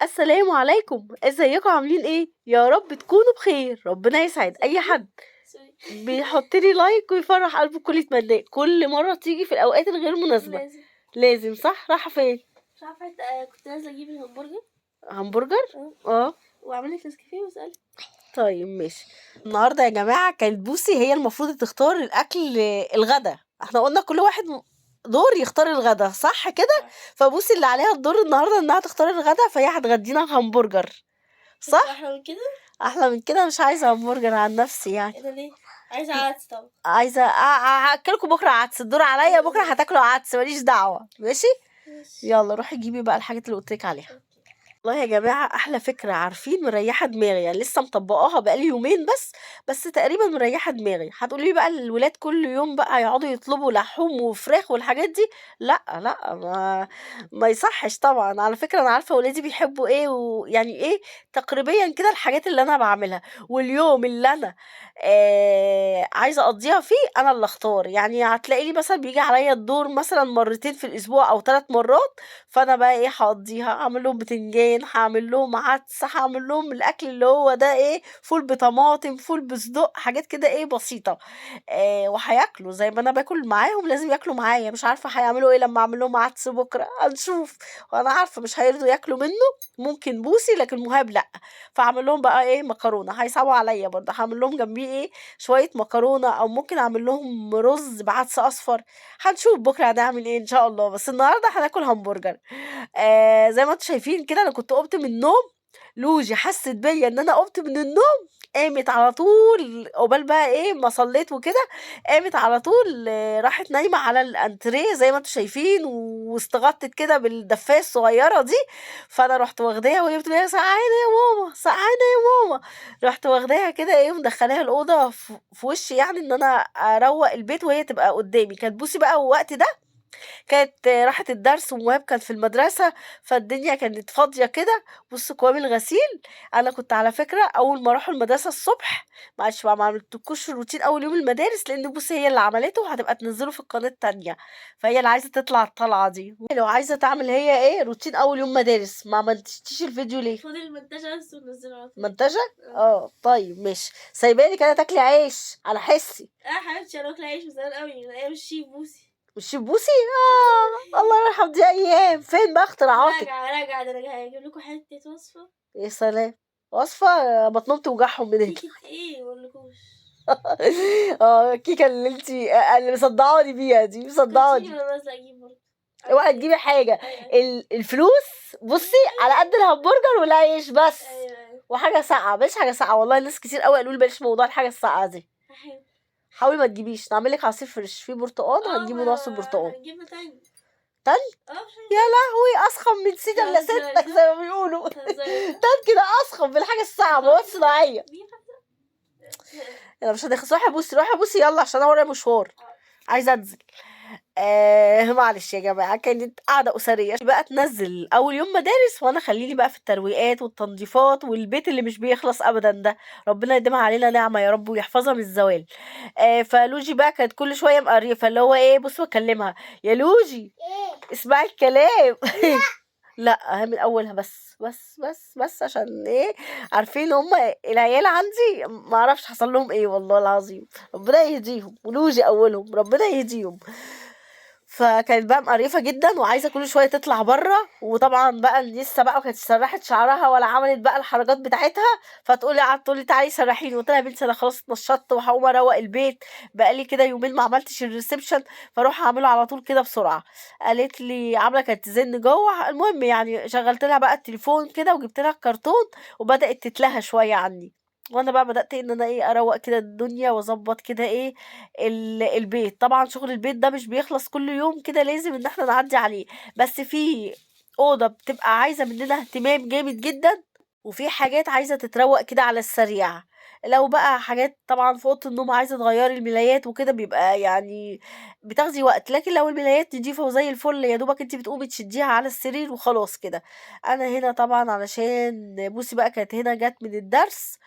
السلام عليكم، ازيكم عاملين ايه؟ يا رب تكونوا بخير. ربنا يسعد اي حد sorry. بيحط لي like ويفرح قلبه كل يتمناه. كل مرة تيجي في الاوقات الغير مناسبة. لازم. لازم، صح؟ رايحة فين؟ مش عارفه، كنت نازله اجيب الهمبرجر. همبرجر؟ اه. اه. واعمل لك نسكافيه واسالك. طيب ماشي. النهارده يا جماعة كانت بوسي هي المفروض تختار الاكل الغدا. احنا قلنا كل واحد دور يختار الغدا، صح كده؟ صح. فبوسي اللي عليها الدور النهارده انها تختار الغدا، فهي هتغدينا همبرجر، صح؟ احلى من كده؟ احلى من كده مش عايزه همبرجر عن نفسي يعني. ايه ده ليه؟ عايزه عدس طبعا. عايزه هاكلكم بكره عدس، الدور عليا بكره هتاكلوا عدس، ماليش دعوه. ماشي؟ ماشي. يلا روحي جيبي بقى الحاجات اللي قلت لك عليها. okay. والله يا جماعة احلى فكرة، عارفين مريحه دماغي يعني، لسه مطبقاها بقالي يومين بس تقريبا مريحه دماغي. هتقولي لي بقى الولاد كل يوم بقى يقعدوا يطلبوا لحوم وفراخ والحاجات دي، لا لا، ما يصحش طبعا. على فكرة انا عارفه ولادي بيحبوا ايه ويعني ايه تقريبا كده الحاجات اللي انا بعملها، واليوم اللي انا عايزه اقضيها فيه انا اللي اختار. يعني هتلاقيني مثلا بيجي عليا الدور مثلا مرتين في الاسبوع او 3 مرات، فانا بقى ايه هقضيها، هعمل لهم بتنجان، هعمل لهم عدس، هعمل لهم الاكل اللي هو ده ايه، فول بطماطم، فول بصدق، حاجات كده ايه بسيطة. وهياكلوا زي ما انا باكل معاهم، لازم ياكلوا معايا. مش عارفه هيعملوا ايه لما اعمل لهم عدس بكره، هنشوف. وانا عارفه مش هيرضوا ياكلوا منه، ممكن بوسي لكن مهاب لا. فاعمل لهم بقى ايه مكرونه، هيصعبوا عليا برضه، هعمل لهم جنبيه ايه شوية مكرونه، او ممكن اعمل لهم رز بعدس اصفر. هنشوف بكره هنعمل ايه ان شاء الله، بس النهارده هناكل همبرجر. زي ما انتم شايفين كده انا كنت قمت من النوم، لوجي حست بيا ان انا قمت من النوم، قامت على طول قبال بقى ايه ما صليت وكده، قامت على طول، راحت نايمة على الانتريه زي ما انتم شايفين، واستغطت كده بالدفايه الصغيرة دي. فانا رحت واخداها وهي بتقول لي سقعانه يا ماما، سقعانه يا ماما، رحت واخداها كده ايه ومدخلاها الاوضة في وشي، يعني ان انا اروق البيت وهي تبقى قدامي. كانت بوسي بقى الوقت ده كانت راحت الدرس ومهاب كان في المدرسة، فالدنيا كانت فاضية كده. بصوا كوام الغسيل، أنا كنت على فكرة أول ما راحوا المدرسة الصبح، معلش بقى ما عملتلكوش الروتين أول يوم المدارس، لأن بصي هي اللي عملته وهتبقى تنزله في القناة التانية، فهي اللي عايزة تطلع الطلعة دي. لو عايزة تعمل هي إيه روتين أول يوم مدارس، ما عملتيش الفيديو ليه؟ فاضل المنتجة بس ونزله على طول. منتجة؟ طيب ماشي، سايبالك أنا تاكلي عيش على حسي. حبيبتي أنا واكلة عيش من زمان قوي، من أيام الشيف بوسي. مش بوسي؟ الله يرحم دي ايام. فين بقى اختراعاتك؟ راجعه راجعه، ده انا هجيب لكم حتة وصفه. يا سلام، وصفه بطنهم توجعهم من هنا. كيكة ايه ما اقولكوش. الكيكه اللي انت اللي مصدعاني بيها دي، مصدعاني. كنت انا نازله اجيب برضه. اوعي تجيبي حاجة. أيوة. الفلوس بصي على قد الهمبرجر والعيش بس. أيوة. وحاجه ساقعه، بلاش حاجة ساقعه والله. ناس كتير قوي قالوا لي بلاش موضوع الحاجة الساقعه دي. هحاول. حاولي ما تجيبيش، نعمل لك عصير fresh في برتقان، هنجيبه ناقص البرتقان. هنجيبه تلج. تلج؟ مش عارفة. يا لهوي، اسخن من سيدة الا بتهزري. ستك زي ما بيقولوا. بتهزري. تلج كده اسخن من الحاجة الساقعه، مواد صناعية. مين حتى؟ يلا مش هنخلص. روحي يا بوسي، روحي يا بوسي يلا، عشان انا ورايا مشوار، عايزه انزل. معلش يا جماعة، كانت قعدة اسرية بقى. تنزل اول يوم مدارس وانا خليني بقى في الترويقات والتنظيفات والبيت اللي مش بيخلص ابدا ده، ربنا يديمها علينا نعمه يا رب ويحفظها من الزوال. فلوجي بقى كانت كل شوية مقريفه، اللي هو ايه، بصوا اكلمها يا لوجي اسمعي الكلام. لا هي من اولها بس بس بس بس، عشان ايه، عارفين هم العيال عندي ما اعرفش حصل لهم ايه والله العظيم، ربنا يهديهم، ولوجي اولهم ربنا يهديهم. فكانت بقى مقريفه جدا وعايزه كل شوية تطلع بره، وطبعا بقى لسه بقى ما كانتش سرحت شعرها ولا عملت بقى الحركات بتاعتها، فتقولي قعدت تقولي تعالي سرحيني، قلت لها يا بنتي انا خلاص اتنشطت وهقوم اروق البيت، بقالي كده يومين ما عملتش ال reception، فاروح اعمله على طول كده بسرعة. قالت لي عامله كانت تزن جوه. المهم شغلت لها بقى التليفون كده وجبت لها الكرتون وبدات تتلهى شوية عني، وانا بقى بدات ان انا ايه اروق كده الدنيا واظبط كده ايه البيت. طبعا شغل البيت ده مش بيخلص كل يوم كده، لازم ان احنا نعدي عليه، بس في اوضة بتبقى عايزه مننا اهتمام جامد جدا، وفي حاجات عايزه تتروق كده على السريع. لو بقى حاجات طبعا في اوضة النوم عايزه تغيري الملايات وكده بيبقى بتاخدي وقت، لكن لو الملايات نضيفه وزي الفل يا دوبك انت بتقومي تشديها على السرير وخلاص كده. انا هنا طبعا علشان بوسي بقى كانت هنا جت من الدرس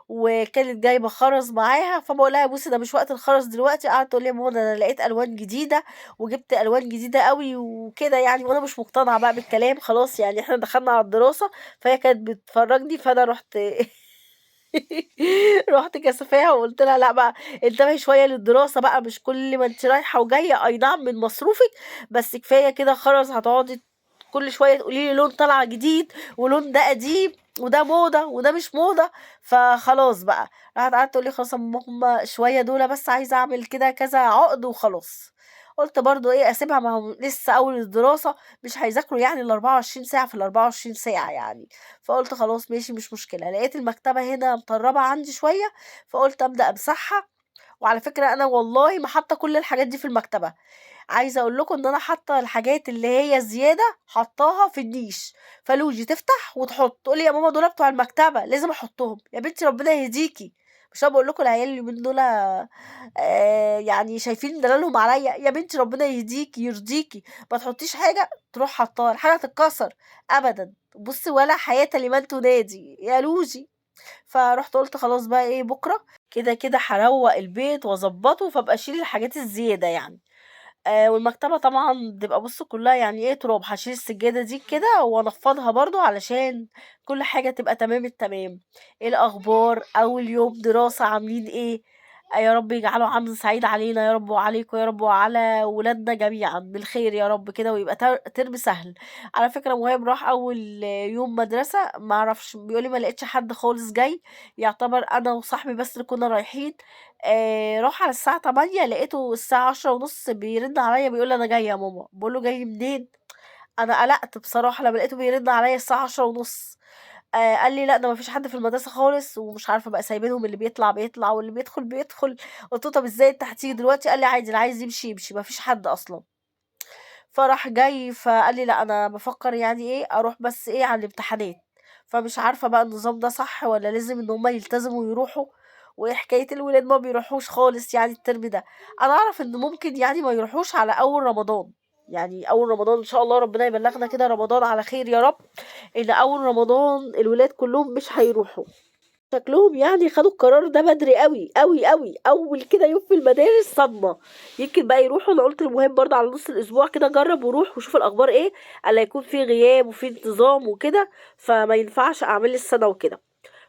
وكانت جايبة خرز معاها، فباقول لها: "يا بوسي ده مش وقت الخرز دلوقتي." قعدت تقول لي: "يا ماما ده أنا لقيت ألوان جديدة، وجبت ألوان جديدة أوي." وكده يعني، وأنا مش مقتنعة بقى بالكلام خلاص يعني إحنا دخلنا على الدراسة، فهي كانت بتفرّجني فأنا رُحت رُحت كاسفاها وقُلت لها: "لأ بقى انتبهي شوية للدراسة بقى، مش كل ما أنتِ رايحة وجاية أي نعم من مصروفِك، بس كفاية كده خرز هتقعدي كل شوية تقولي لي لون طالع جديد، ولون ده قديم، وده موضة، وده مش موضة." فخلاص بقى، راحت قعدت تقول لي: "خلاص يا ماما هُم شوية دُولة بس عايزة أعمل كده كذا عُقد وخلاص." قُلت برضه إيه أسيبها ما هو لسه أول الدراسة مش هيذاكروا يعني ال24 ساعة في ال24 ساعة يعني، فقُلت خلاص ماشي مش مشكلة. لقيت المكتبة هنا مطرّبة عندي شوية، فقُلت أبدأ أمسحها، وعلى فكرة أنا والله ما حاطة كل الحاجات دي في المكتبة، عايزة أقول لكم إن أنا حاطة الحاجات اللي هي الزيادة حاطاها في النيش، فلوجي تفتح وتحط، تقول لي: "يا ماما دول بتوع المكتبة لازم أحطهم." يا بنتي ربنا يهديكِ، مش أنا باقول لكم العيال اليومين دول يعني شايفين دلالهم عليَّ، يا بنتي ربنا يهديكِ يرضيكِ، ما تحطيش حاجة تروح حاطاها، الحاجة هتتكسر، أبدًا، بُصّي ولا حياة لمن تنادي يا لوجي. فرُحت قُلت خلاص بقى إيه بكرة كده، كده هاروّق البيت وأضبّطه، فابقى أشيل الحاجات الزيادة يعني. والمكتبة طبعًا بتبقى بُصّوا كلّها يعني إيه تراب، هاشيل السجادة دي كده وأنفّضها برضه علشان كل حاجة تبقى تمام التمام. إيه الأخبار؟ أول يوم دراسة عاملين إيه؟ يا رب يجعله عام سعيد علينا يا رب وعليكم يا رب وعلى ولادنا جميعًا بالخير يا رب كده، ويبقى ترم سهل. على فكرة مهاب راح أول يوم مدرسة ما أعرفش بيقول لي ما لقيتش حد خالص جاي، يعتبر أنا وصاحبي بس اللي كنا رايحين. راح على الساعة 08:00 لقيته الساعة 10:30 بيرن عليَّ بيقول لي: "أنا جاي يا ماما." باقول له: "جاي منين؟" أنا قلقت بصراحة لمّا لقيته بيرن عليَّ الساعة 10:30. قال لي: "لأ ده ما فيش حد في المدرسة خالص." ومش عارفة بقى سايبينهم اللي بيطلع بيطلع واللي بيدخل بيدخل. قُلت له: "طب إزاي أنت هتيجي دلوقتي؟" قال لي: "عادي اللي عايز يمشي يمشي، ما فيش حد أصلًا." فراح جاي فقال لي: "لأ أنا بافكر يعني إيه أروح بس إيه على الامتحانات." فمش عارفة بقى النظام ده صح والّا لازم إن هُم يلتزموا ويروحوا، وإيه حكاية الولاد ما بيروحوش خالص يعني الترم ده؟ أنا أعرف إن ممكن يعني ما يروحوش على أول رمضان، يعني أول رمضان إن شاء الله ربنا يبلغنا كده رمضان على خير يا رب، إن أول رمضان الولاد كلّهم مش هيروحوا. شكلهم يعني خدوا القرار ده بدري أوي، أوي، أوي، أول كده يوم في المدارس صدمة، يمكن بقى يروحوا. أنا قُلت لمهاب برضه على نُص الأسبوع كده جرّب وروح وشوف الأخبار إيه، ألا يكون في غياب وفي انتظام وكده، فما ينفعش أعمال السنة وكده.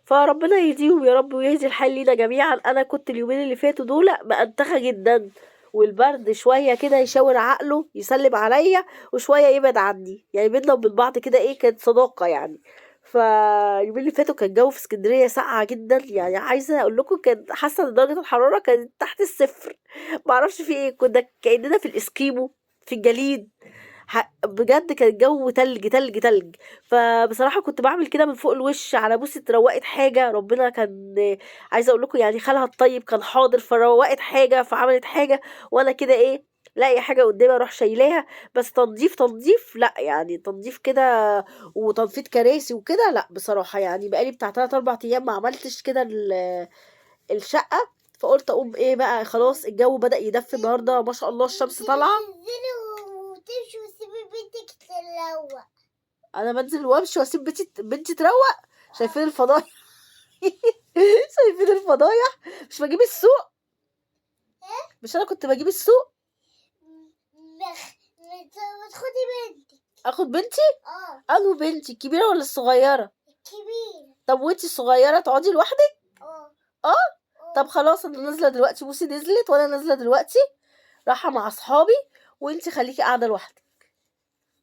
فربنا يهديهم يا رب ويهدي الحال لينا جميعًا. أنا كنت اليومين اللي فاتوا دول مأنتخة جدًا، والبرد شوية كده يشاور عقله يسلم عليَّ وشوية يبعد عني، يعني بيننا وبين بعض كده إيه كانت صداقة يعني. فاليومين اللي فاتوا كان الجو في اسكندرية ساقعة جدًا، يعني عايزة أقول لكم كان حاسة إن درجة الحرارة كانت تحت الصفر، ما أعرفش في إيه، كنا كأننا في الإسكيمو في الجليد، بجد كان الجو تلج، تلج، تلج. فبصراحة كنت باعمل كده من فوق الوش على بوسة روّقت حاجة، ربنا كان عايزة أقول لكم يعني خالها الطيب كان حاضر فروّقت حاجة، فعملت حاجة، وأنا كده إيه لاقية حاجة قدامي أروح شايلاها، بس تنضيف، تنضيف لأ، يعني تنضيف كده وتنفيض كراسي وكده لأ، بصراحة يعني بقى لي بتاع 3، 4 أيام ما عملتش كده الشقة، فقُلت أقوم إيه بقى خلاص الجو بدأ يدفي النهارده ما شاء الله الشمس طالعة. تنزلي وتمشي وتسيبي بنتك تروق. أنا بانزل وأمشي وأسيب بنتي تروق؟ شايفين الفضايح؟ شايفين الفضايح؟ مش باجيب السوق؟ إيه؟ مش أنا كنت باجيب السوق؟ ما تاخدي بنتك. آخد بنتي؟ آه. أنهو بنتي، الكبيرة والّا الصغيرة؟ الكبيرة. طب وأنتِ الصغيرة تقعدي لوحدك؟ آه. آه؟ آه. طب خلاص أنا نازلة دلوقتي، بوسي نزلت وأنا نازلة دلوقتي، رايحة مع أصحابي، وأنتِ خليكِ قاعدة لوحدك.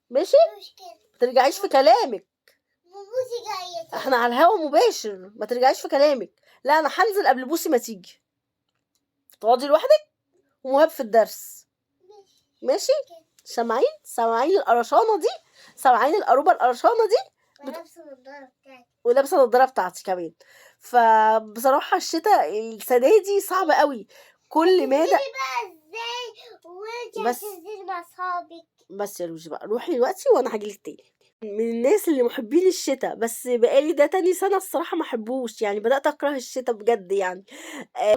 ماشي؟ مش كده. ما ترجعيش في كلامك. بوسي جاية تاني. إحنا على الهوا مباشر، ما ترجعيش في كلامك. لا أنا هانزل قبل بوسي ما تيجي. تقعدي لوحدك ومهاب في الدرس. ماشي. ماشي؟ سامعين؟ سامعين القرشانة دي؟ سامعين القروبة القرشانة دي؟ ولابسة النضارة بتاعتي. ولابسة النضارة بتاعتي كمان. فبصراحة الشتا السنة دي صعب أوي، كل ما ده تنزلي بقى ازاي وانتي بس هتنزلي مع اصحابك؟ بس يا لوجي بقى روحي دلوقتي وأنا هاجيلك تاني. من الناس اللي محبين الشتا، بس بقى لي ده تاني سنة الصراحة ما احبوش، يعني بدأت أكره الشتا بجد يعني.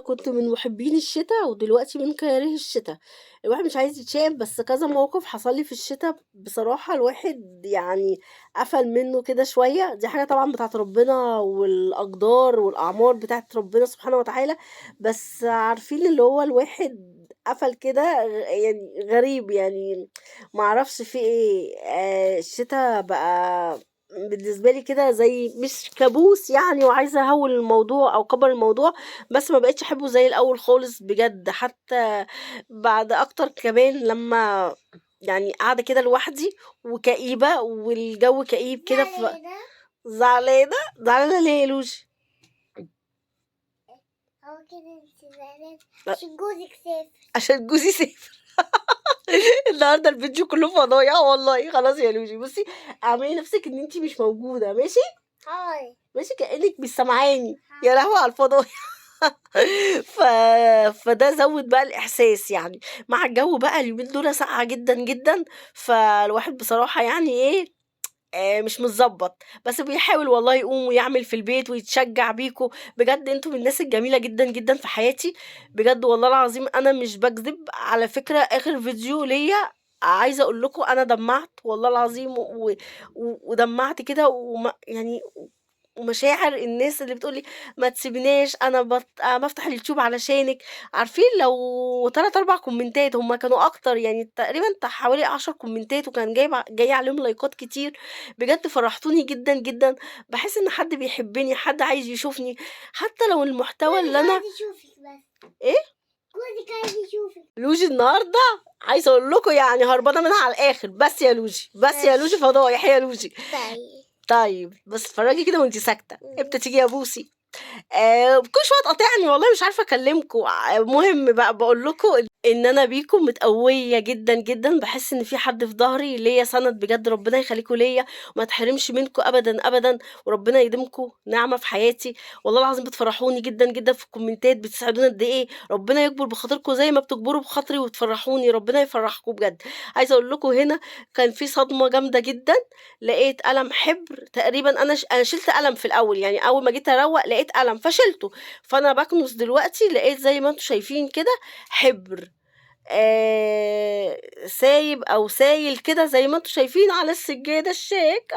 كنت من محبين الشتا ودلوقتي من كاره الشتا. الواحد مش عايز يتشائم، بس كذا موقف حصل لي في الشتا بصراحة الواحد يعني قفل منه كده شوية. دي حاجة طبعًا بتاعة ربنا والأقدار والأعمار بتاعة ربنا سبحانه وتعالى، بس عارفين اللي هو الواحد قفل كده يعني غريب، يعني ما أعرفش في إيه. الشتا بقى بالنسبة لي كده زي مش كابوس يعني، وعايزة أهوّن الموضوع أو أكبّر الموضوع، بس ما بقيتش أحبه زي الأول خالص بجد. حتى بعد أكتر كمان لمّا يعني قاعدة كده لوحدي وكئيبة والجو كئيب كده، زعلانة. زعلانة؟ زعلانة ليه يا لوجي؟ هو كده انت زعلانة أ عشان جوزك سافر. عشان جوزي سافر. النهارده الفيديو كله فضايح والله. خلاص يا لوجي، بُصّي اعملي نفسِك إن أنتِ مش موجودة، ماشي؟ حاضر. ماشي، كأنِك مش سامعاني. يا لهوي على الفضايح. ف فده زوّد بقى الإحساس يعني، مع الجو بقى اليومين دول ساقعة جدًا، جدًا، فالواحد بصراحة يعني إيه، مش متضبّط، بس بيحاول والله يقوم ويعمل في البيت ويتشجّع بيكم. بجد أنتم من الناس الجميلة جدًا، جدًا في حياتي، بجد والله العظيم أنا مش باكذب. على فكرة آخر فيديو ليّا عايزة أقول لكم أنا دمّعت والله العظيم، و و ودمّعت كده، يعني ومشاعر الناس اللي بتقول لي ما تسيبيناش، أنا بافتح اليوتيوب علشانِك. عارفين لو 3، 4 كومنتات، هُم كانوا أكتر يعني تقريبًا بتاع حوالي 10 كومنتات، وكان جاي عليهم لايكات كتير. بجد فرحتوني جدًا، جدًا. باحس إن حد بيحبني، حد عايز يشوفني، حتى لو المحتوى جوزك اللي أنا عايز يشوفك بس. إيه؟ جوزك عايز يشوفك. لوجي النهارده عايزة أقول لكم يعني هربانة منها على الآخر. بس يا لوجي، بس يا لوجي ماشي. فضايح يا لوجي. طيب. طيب بس اتفرجي كده وأنتِ ساكتة، إمتى تيجي يا بوسي؟ كل شوية تقاطعني والله مش عارفة أكلمكم. المهم بقى باقول لكم إن أنا بيكم متقوية جدًا، جدًا، باحس إن في حد في ضهري، ليّا سند بجد، ربنا يخليكم ليّا وما اتحرمش منكم أبدًا، أبدًا، وربنا يديمكم نعمة في حياتي. والله العظيم بتفرحوني جدًا، جدًا في الكومنتات، بتساعدوني قد إيه، ربنا يكبر بخاطركم زي ما بتكبروا بخاطري وتفرحوني، ربنا يفرحكم بجد. عايزة أقول لكم هنا كان في صدمة جامدة جدًا، لقيت قلم حبر تقريبًا، أنا شِلت قلم في الأول، يعني أول ما جيت أروّق لقيت قلم فشِلته، فأنا باكنس دلوقتي لقيت زي ما أنتم شايفين كده حبر سايب أو سايل كده زي ما أنتم شايفين على السجادة الشيك.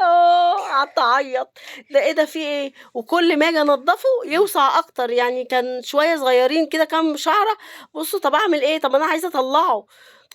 قعدت أعيط، ده إيه ده في إيه؟ وكل ما آجي أنضفه يوسع أكتر، يعني كان شوية صغيرين كده كام شعرة. بُصّوا طب أعمل إيه؟ طب أنا عايزة أطلّعه،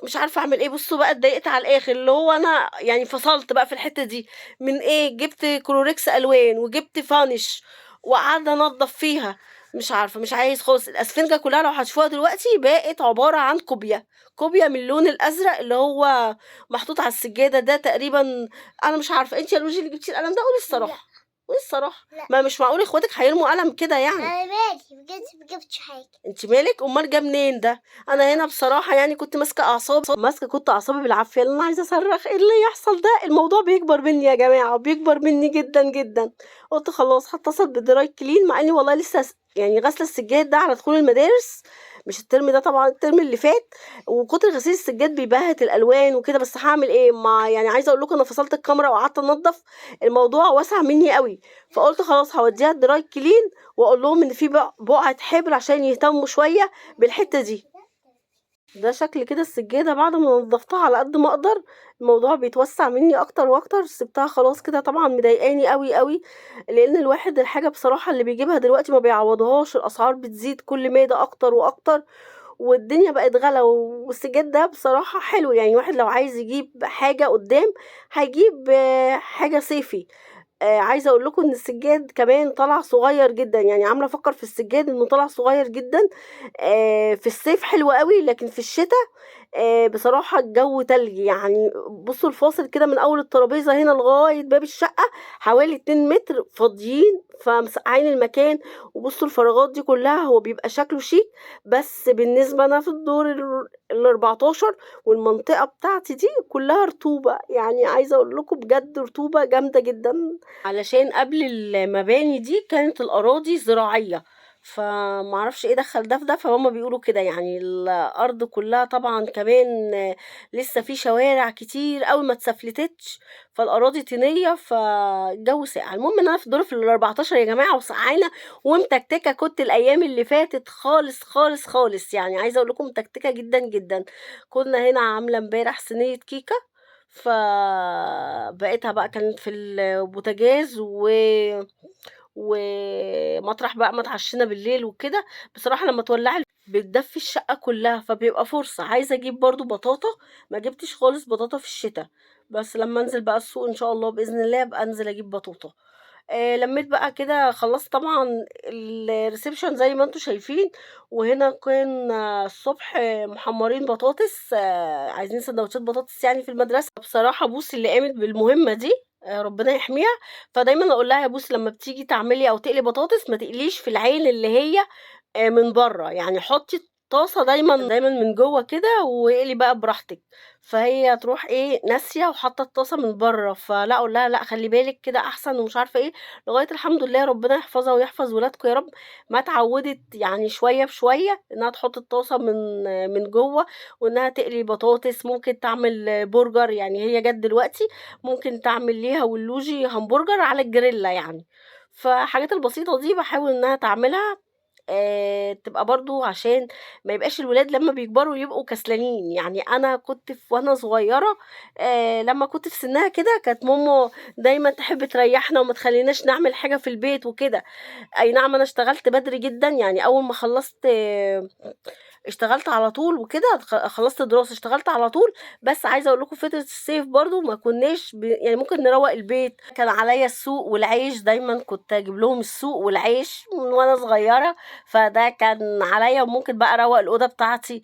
مش عارفة أعمل إيه. بُصّوا بقى اتضايقت على الآخر، اللي هو أنا يعني فصلت بقى في الحتة دي من إيه، جبت كلوركس ألوان وجبت فانيش وقاعدة أنضف فيها، مش عارفة، مش عايز خالص. الأسفنجة كلها لو هتشوفوها دلوقتي بقت عبارة عن كوبيا، كوبيا من اللون الأزرق اللي هو محطوط على السجادة ده تقريبًا. أنا مش عارفة، أنتِ يا لوجي اللي جبتِ القلم ده؟ قولي الصراحة، لأ. قولي الصراحة، لأ. ما مش معقول إخواتِك هيرموا قلم كده يعني. أنا مالي، بجد ما جبتش حاجة. أنتِ مالِك؟ أومال جه منين ده؟ أنا هنا بصراحة يعني كنت ماسكة أعصابي، ماسكة كنت أعصابي بالعافية، لأن أنا عايزة أصرّخ، إيه اللي يحصل ده؟ الموضوع بيكبر مني يا جماعة، بيكبر مني جدًا، جدًا. قُلت خلاص هاتصل بال dry clean، مع إني والله لسه يعني غاسلة السجاد ده على دخول المدارس، مش الترم ده طبعًا، الترم اللي فات، وكتر غسيل السجاد بيبهت الألوان وكده، بس هاعمل إيه؟ ما يعني عايزة أقول لكم أنا فصلت الكاميرا وقعدت أنضف، الموضوع وسع مني أوي، فقُلت خلاص هاوديها ال dry clean وأقول لهم إن في بقعة حبر عشان يهتموا شوية بالحتة دي. ده شكل كده السجادة بعد ما نضفتها على قد ما أقدر، الموضوع بيتوسع مني أكتر وأكتر. سِبتها خلاص كده، طبعًا مضايقاني أوي، أوي، لإن الواحد الحاجة بصراحة اللي بيجيبها دلوقتي ما بيعوضهاش، الأسعار بتزيد كل مادة أكتر وأكتر، والدنيا بقت غلا. والسجاد ده بصراحة حلو، يعني الواحد لو عايز يجيب حاجة قدام هيجيب حاجة صيفي. عايزة أقول لكم إن السجاد كمان طلع صغير جدًا، يعني عاملة أفكر في السجاد إنه طلع صغير جدًا. في الصيف حلو أوي، لكن في الشتا بصراحة الجو تلج. يعني بصوا الفاصل كده من أول الترابيزة هنا لغاية باب الشقة حوالي 2 متر فاضيين، فمسقعين المكان. وبصوا الفراغات دي كلها هو بيبقى شكله شيك، بس بالنسبة أنا في الدور ال14 والمنطقة بتاعتي دي كلها رطوبة، يعني عايزة أقول لكم بجد رطوبة جامدة جدًا، علشان قبل المباني دي كانت الأراضي زراعية، فما اعرفش إيه دخّل ده في ده، فهُم بيقولوا كده يعني الأرض كلّها طبعًا كمان لسه في شوارع كتير أوي ما اتسفلتتش، فالأراضي طينية، فالجو ساقع. المهم إن أنا في الدور في ال14 يا جماعة وسقعانة ومتكتكة، كنت الأيام اللي فاتت خالص، خالص، خالص، يعني عايزة أقول لكم متكتكة جدًا، جدًا. كنا هنا عاملة امبارح صينية كيكة، فبقيتها بقى كانت في البوتاجاز ومطرح بقى ما اتعشينا بالليل وكده. بصراحة لما تولعي بتدفي الشقة كلها، فبيبقى فرصة. عايزة أجيب برضو بطاطا، ما جبتش خالص بطاطا في الشتاء، بس لما أنزل بقى السوق إن شاء الله بإذن الله أبقى أنزل أجيب بطاطا. لميت بقى كده، خلصت طبعا ال reception زي ما انتم شايفين. وهنا كان الصبح محمرين بطاطس، عايزين سندوتشات بطاطس يعني في المدرسة. بصراحة بوسي اللي قامت بالمهمة دي، ربنا يحميها. فدايما اقول لها يا بوسي لما بتيجي تعملي او تقلي بطاطس ما تقليش في العين اللي هي من بره، يعني حطي الطاسه دايما دايما من جوه كده واقلي بقى براحتك. فهي تروح ايه ناسيه وحاطه الطاسه من بره، فلا اقول لها لا خلي بالك كده احسن ومش عارفه ايه، لغاية الحمد لله ربنا يحفظها ويحفظ ولادكم يا رب ما اتعودت يعني شوية بشوية انها تحط الطاسه من جوه وانها تقلي بطاطس. ممكن تعمل برجر، يعني هي جت دلوقتي ممكن تعمل ليها واللوجي همبرجر على الجريلا يعني. فحاجات البسيطة دي بحاول انها تعملها، تبقى برضو عشان ما يبقاش الولاد لما بيكبروا يبقوا كسلانين. يعني انا كنت في وانا صغيرة، لما كنت في سنها كده كانت ماما دايما تحب تريحنا وما تخليناش نعمل حاجة في البيت وكده. اي نعم انا اشتغلت بدري جدا، يعني اول ما خلصت اشتغلت على طول وكده، خلصت دراسة اشتغلت على طول. بس عايزه اقول لكم فترة الصيف برضو ما كناش يعني ممكن نروق البيت، كان عليا السوق والعيش، دايما كنت اجيب لهم السوق والعيش من وانا صغيرة، فده كان عليا. وممكن بقى اروق الاوضة بتاعتي،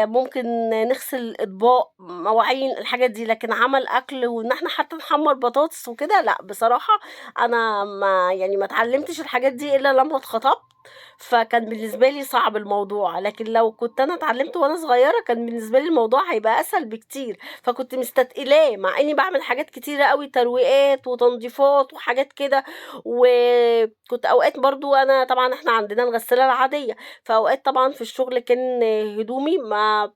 ممكن نغسل اطباق، مواعين، الحاجات دي. لكن عمل اكل وان احنا حتى نحمر بطاطس وكده لا، بصراحة انا ما يعني ما اتعلمتش الحاجات دي الا لما اتخطبت، فكان بالنسبة لي صعب الموضوع. لكن لو كنت انا اتعلمت وانا صغيرة كان بالنسبة لي الموضوع هيبقى اسهل بكتير، فكنت مستثقلاه مع اني بعمل حاجات كتيرة قوي، ترويقات وتنظيفات وحاجات كده. وكنت اوقات برضو انا طبعا احنا عندنا الغسالة العادية، فاوقات طبعا في الشغل كان هدومي ما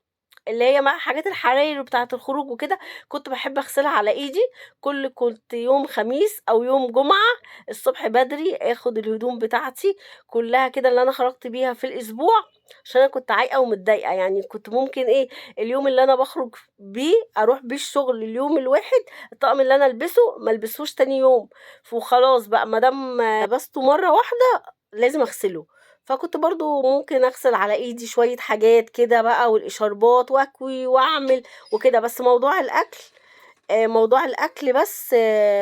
اللي هي مع حاجات الحراير بتاعه الخروج وكده كنت بحب اغسلها على ايدي. كنت يوم خميس او يوم جمعه الصبح بدري اخد الهدوم بتاعتي كلها كده اللي انا خرجت بيها في الاسبوع، عشان انا كنت عايقه ومتضايقه. يعني كنت ممكن ايه اليوم اللي انا بخرج بيه اروح بيه الشغل اليوم الواحد، الطقم اللي انا البسه ما البسهوش تاني يوم، وخلاص بقى ما دام لبسته مرة واحدة لازم اغسله. فكنت برضو ممكن اغسل على ايدي شوية حاجات كده بقى، والاشاربات واكوي واعمل وكده. بس موضوع الاكل، موضوع الاكل بس،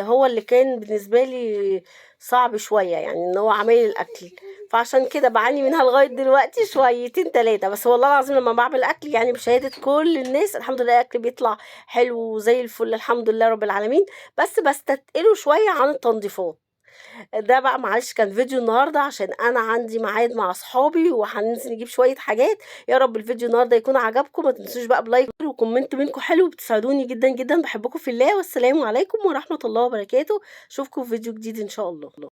هو اللي كان بالنسبة لي صعب شوية، يعني ان هو عمايل الاكل، فعشان كده بعاني منها لغاية دلوقتي شويتين تلاتة. بس والله العظيم لما بعمل اكل يعني بشهادة كل الناس الحمد لله الاكل بيطلع حلو وزي الفل الحمد لله رب العالمين، بس بستتقله شوية عن التنظيفات. ده بقى معلش كان فيديو النهارده عشان انا عندي ميعاد مع اصحابي وهننزل نجيب شوية حاجات. يا رب الفيديو النهارده يكون عجبكم، ما تنسوش بقى ب like و comment منكم حلو، بتساعدوني جدا جدا. بحبكم في الله، والسلام عليكم ورحمة الله وبركاته. اشوفكم في فيديو جديد ان شاء الله.